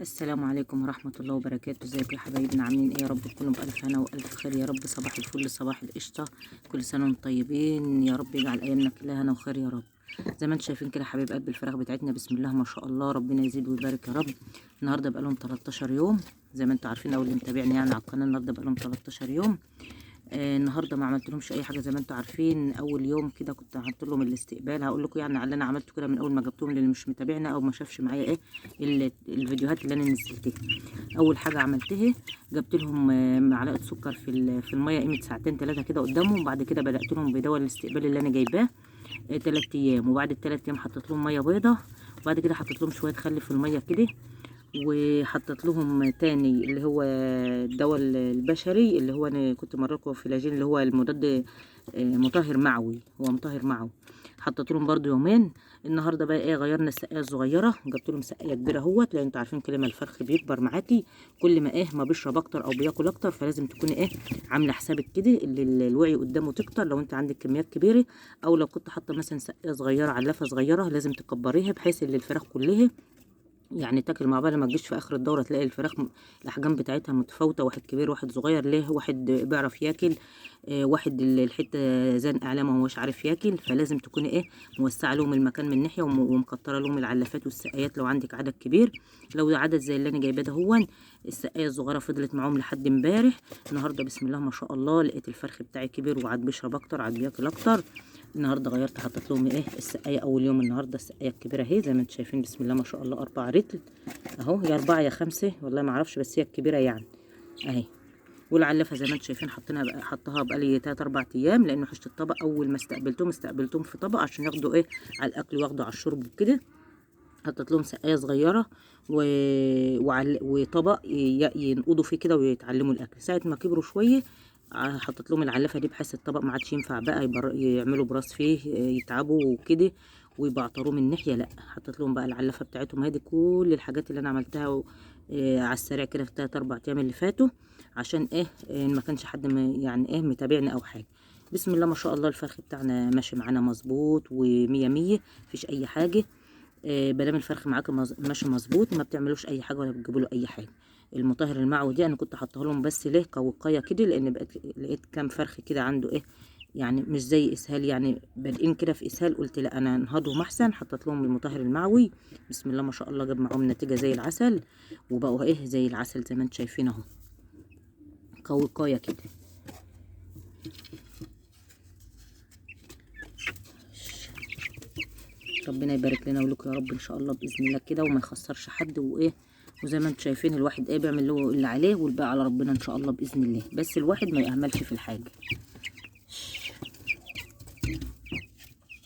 السلام عليكم ورحمة الله وبركاته. ازيكم يا حبايبنا؟ عاملين ايه؟ يا رب تكونوا بألف هنا وألف خير يا رب. صباح الفل، صباح القشطة، كل سنة وانتم طيبين يا رب، يجعل أيامنا كلها هنا وخير يا رب. زي ما انتم شايفين كده حبايب قلب، الفراخ بتاعتنا بسم الله ما شاء الله، ربنا يزيد ويبارك يا رب. النهارده بقالهم 13 يوم زي ما انتم عارفين او اللي متابعني يعني على القناة، النهارده بقالهم 13 يوم. النهارده ما عملت لهمش اي حاجة زي ما انتم عارفين. اول يوم كده كنت عملت لهم الاستقبال، هقول لكم يعني على اللي انا عملته كده من اول ما جبتهم، للي مش متابعنا او ما شافش معايا ايه الفيديوهات اللي انا نزلتها. اول حاجة عملتها جبت لهم معلقه سكر في المية قيمة ساعتين ثلاثة كده قدامهم. وبعد كده بدات لهم بدواء الاستقبال اللي انا جايباه 3 ايام، وبعد الثلاث ايام حطيت لهم مية بيضة، وبعد كده حطيت لهم شوية خل في المية كده، وحطيت لهم تاني اللي هو الدواء البشري اللي هو انا كنت مرة فلاجين اللي هو المضاد، مطهر معوي، هو مطهر معوي، حطيت لهم برده يومين. النهارده بقى ايه، غيرنا السقاية الصغيرة، جبت لهم سقاية كبيرة اهوت، لان انتوا عارفين كل ما الفرخ بيكبر معاكي كل ما ايه ما بيشرب اكتر او بياكل اكتر، فلازم تكوني ايه عامله حسابك كده اللي الوعي قدامه تكتر. لو انت عندك كميات كبيرة او لو كنت حاطه مثلا سقاية صغيرة علافه صغيرة لازم تكبريها بحيث ان الفراخ كلها يعني تاكل مع بعض، ما تجيش في اخر الدورة تلاقي الفراخ الاحجام بتاعتها متفاوتة، واحد كبير واحد صغير، ليه واحد بيعرف ياكل، واحد الحتة زنقه عليه ما هوش عارف ياكل. فلازم تكوني ايه موسعه لهم المكان من ناحية ومكتره لهم العلافات والسقايات لو عندك عدد كبير. لو عدد زي اللي انا جايباه ده، هو السقاية الصغيرة فضلت معاهم لحد امبارح. النهارده بسم الله ما شاء الله لقيت الفرخ بتاعي كبير وعاد بيشرب اكتر، عاد بياكل اكتر. النهارده غيرت، حطيت لهم ايه السقاية اول يوم. النهارده السقاية الكبيرة اهي زي ما انتم شايفين بسم الله ما شاء الله، 4 رتل اهو، يا 4 يا 5 والله ما اعرفش، بس هي الكبيرة يعني اهي. والعلافه زي ما انتم شايفين حطيناها حطها بقالي 3 4 ايام، لانه حشت الطبق اول ما استقبلتهم في طبق عشان ياخدوا ايه على الاكل وياخدوا على الشرب وكده. حطيت لهم سقاية صغيرة وطبق ينقضوا فيه كده ويتعلموا الاكل. ساعة ما كبروا شوية حطيت لهم العلافه دي بحيث الطبق ما عادش ينفع بقى يعملوا براس فيه يتعبوا وكده ويبعتروه من ناحية، لا حطيت لهم بقى العلافه بتاعتهم. هادي كل الحاجات اللي انا عملتها على السريع كده في 3 4 ايام اللي فاتوا، عشان ايه ما كانش حد يعني ايه متابعني او حاجة. بسم الله ما شاء الله الفرخ بتاعنا ماشي معانا مظبوط ومية مية، مفيش اي حاجة. بلام الفرخ معاك ماشي مظبوط، ما بتعملوش اي حاجة ولا بتجيبوا له اي حاجة. المطهر المعوي دي انا كنت حاطه لهم بس ليه كوقايه كده، لان بقت لقيت كام فرخ كده عنده ايه يعني مش زي اسهال، يعني بادئين كده في اسهال، قلت لا انا انهضهم احسن. حطيت لهم المطهر المعوي بسم الله ما شاء الله جاب معاهم نتيجة زي العسل، وبقوا ايه زي العسل زي ما انتم شايفين اهو، كوقايه كده. ربنا يبارك لنا ولكم يا رب ان شاء الله باذن الله كده، وما يخسرش حد. وايه وزي ما انتم شايفين الواحد ايه بيعمل له اللي عليه والباقي على ربنا ان شاء الله باذن الله، بس الواحد ما يهملش في الحاجة.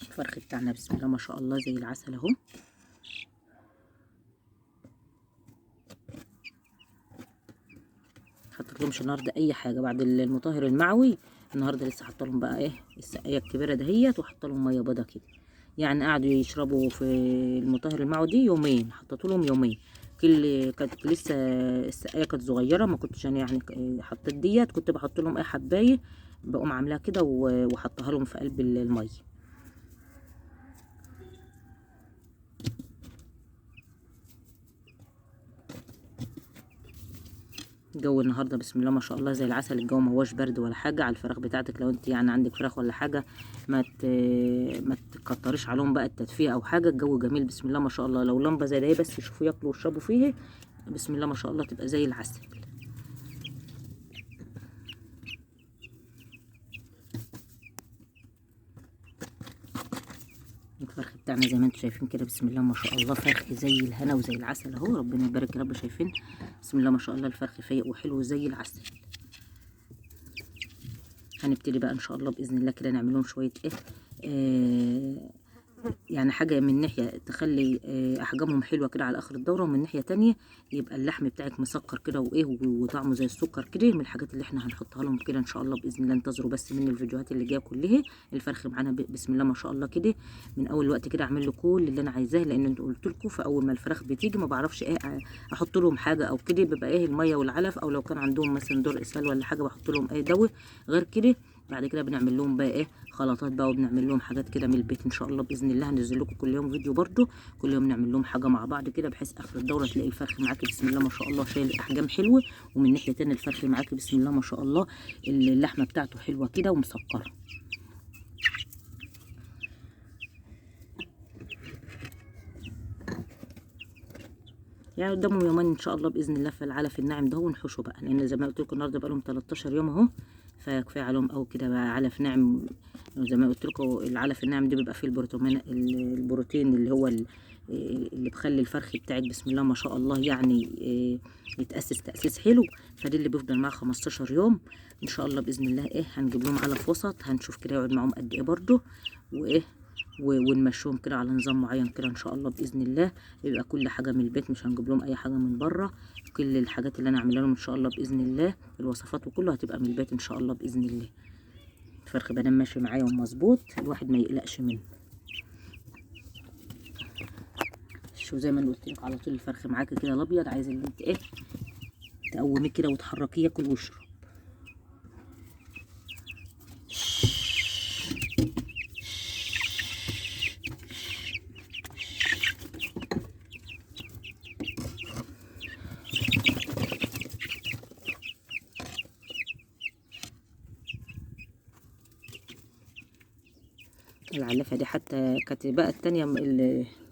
الفرخ بتاعنا بسم الله ما شاء الله زي العسل اهو. حطيت لهمش النهارده اي حاجة بعد المطهر المعوي. النهارده لسه حاطه لهم بقى ايه السقاية الكبيرة دهيت، وحاطه لهم مية بيضة كده، يعني قعدوا يشربوا في المطهر المعوي دي يومين، حطيت لهم يومين. كل كانت لسه السقاية كانت صغيرة، ما كنتش انا يعني حطيت ديت، كنت بحط لهم اي حبايه بقوم عاملاها كده وحطها لهم في قلب المية. الجو النهارده بسم الله ما شاء الله زي العسل، الجو ما هوش برد ولا حاجة على الفراخ بتاعتك. لو انت يعني عندك فراخ ولا حاجة ما تكتريش عليهم بقى التدفئه او حاجة، الجو جميل بسم الله ما شاء الله. لو لمبة زي ده بس يشوفوا ياكلوا ويشربوا فيه بسم الله ما شاء الله تبقى زي العسل. الفرخ بتاعنا زي ما انتم شايفين كده بسم الله ما شاء الله فرخ زي الهنا وزي العسل اهو، ربنا يبارك يا رب. شايفين بسم الله ما شاء الله الفرخ فايق وحلو زي العسل. هنبتدي بقى ان شاء الله باذن الله كده نعمل لهم شوية ايه يعني حاجة من ناحية تخلي احجامهم حلوة كده على اخر الدورة، ومن ناحية تانية يبقى اللحم بتاعك مسكر كده وايه وطعمه زي السكر كده، من الحاجات اللي احنا هنحطها لهم كده ان شاء الله باذن الله. انتظروا بس من الفيديوهات اللي جاية كلها. الفرخ معانا بسم الله ما شاء الله كده من اول وقت كده اعمل له كل اللي انا عايزاه، لان انتوا قلت لكم في اول ما الفراخ بتيجي ما بعرفش ايه احط لهم حاجة او كده، بيبقى ايه المية والعلف، او لو كان عندهم مثلا دور اسهال ولا حاجة بحط لهم اي دواء. غير كده بعد كده بنعمل لهم بقى ايه خلطات بقى، وبنعمل لهم حاجات كده من البيت ان شاء الله باذن الله. هنزل لكم كل يوم فيديو برده، كل يوم نعمل لهم حاجة مع بعض كده، بحيث اخر الدورة تلاقي الفرخ معاكي بسم الله ما شاء الله شايل احجام حلوة، ومن ناحية تانية الفرخ معاكي بسم الله ما شاء الله اللحمة بتاعته حلوة كده ومسكره. يعني قدامهم يومين ان شاء الله باذن الله في العلف الناعم ده ونحوشه بقى، لان زي ما قلت لكم النهارده بقى لهم 13 يوم اهو، فكفايه عليهم قوي كده بقى علف ناعم. زي ما قلت لكم العلف الناعم ده بيبقى فيه البروتين اللي هو اللي بخلي الفرخ بتاعك بسم الله ما شاء الله يعني يتاسس تاسيس حلو. فده اللي بيفضل معاه 15 يوم ان شاء الله باذن الله. ايه هنجيب لهم علف وسط، هنشوف كده يقعد معاهم قد ايه برده، وايه ونمشيهم كده على نظام معين كده ان شاء الله باذن الله. يبقى كل حاجة من البيت، مش هنجيب لهم اي حاجة من بره. كل الحاجات اللي انا عاملها لهم ان شاء الله باذن الله الوصفات وكله هتبقى من البيت ان شاء الله باذن الله. الفرخ بدل ماشي معايا ومظبوط، الواحد ما يقلقش منه. شوف زي ما انا قلت لك على طول الفرخ معاكي كده الابيض، عايز اللي انت ايه تقوميه كده وتحركيه ياكل ويشرب. العلافه دي حتى كانت بقى التانية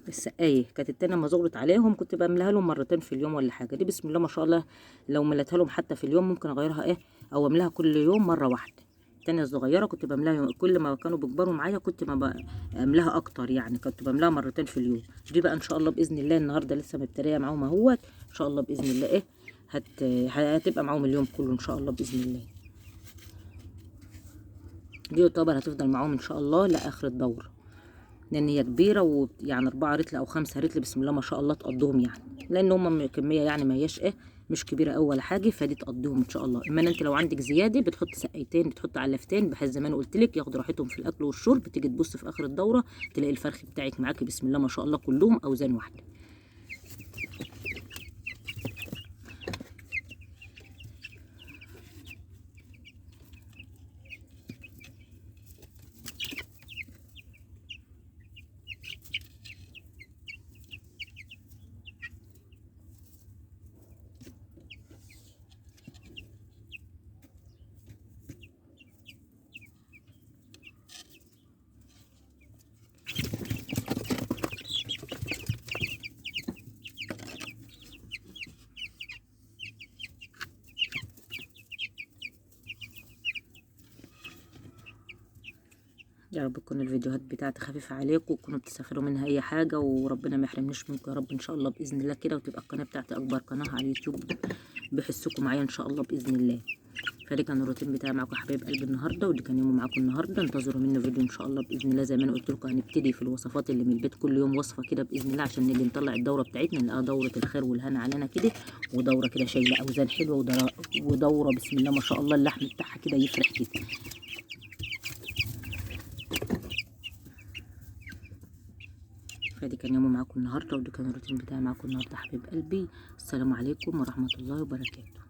السقاية كانت التانية ما زغلت عليهم كنت بملاها لهم مرتين في اليوم ولا حاجة. دي بسم الله ما شاء الله لو ملتها لهم حتى في اليوم ممكن اغيرها ايه او املاها كل يوم مرة واحدة. التانية الصغيرة كنت بملاها كل ما كانوا بيكبروا معايا كنت ما بملاها اكتر، يعني كنت بملاها مرتين في اليوم. دي بقى ان شاء الله باذن الله النهارده لسه مبتديه معاهم اهوت، ان شاء الله باذن الله ايه هتبقى معاهم اليوم كله ان شاء الله باذن الله. دي يعتبر هتفضل معاهم ان شاء الله لاخر الدورة، لان هي كبيرة ويعني 4 رتل او 5 رتل بسم الله ما شاء الله تقضيهم يعني، لان هم كمية يعني ما هياش ايه مش كبيرة قوي ولا حاجة، فدي تقضيهم ان شاء الله. اما انت لو عندك زيادة بتحط سقايتين بتحط علفتين، بحيث زي ما انا قلت لك ياخدوا راحتهم في الاكل والشرب. تيجي تبص في اخر الدورة تلاقي الفرخ بتاعك معاكي بسم الله ما شاء الله كلهم اوزان واحدة. يا رب تكون الفيديوهات بتاعتي خفيفة عليكم وتكونوا بتستفادوا منها اي حاجة، وربنا ما يحرمنيش منكم يا رب ان شاء الله باذن الله كده، وتبقى القناة بتاعتي اكبر قناة على اليوتيوب بحسكم معايا ان شاء الله باذن الله. فدي كان الروتين بتاعي معاكم يا حبايب قلبي النهارده، ودي كان يوم معاكم النهارده. انتظروا مني فيديو ان شاء الله باذن الله. زي ما انا قلت لكم هنبتدي في الوصفات اللي من البيت كل يوم وصفه كده باذن الله، عشان نيجي نطلع الدورة بتاعتنا نلاقيها دوره الخير والهنا علينا كده، ودوره كده شايله اوزان حلوة، ودوره بسم الله ما شاء الله اللحم بتاعها كده يفرح كده. فدي كان يوم معاكم النهارده، ودي كان الروتين بتاعي معاكم النهارده حبيب قلبي. السلام عليكم ورحمة الله وبركاته.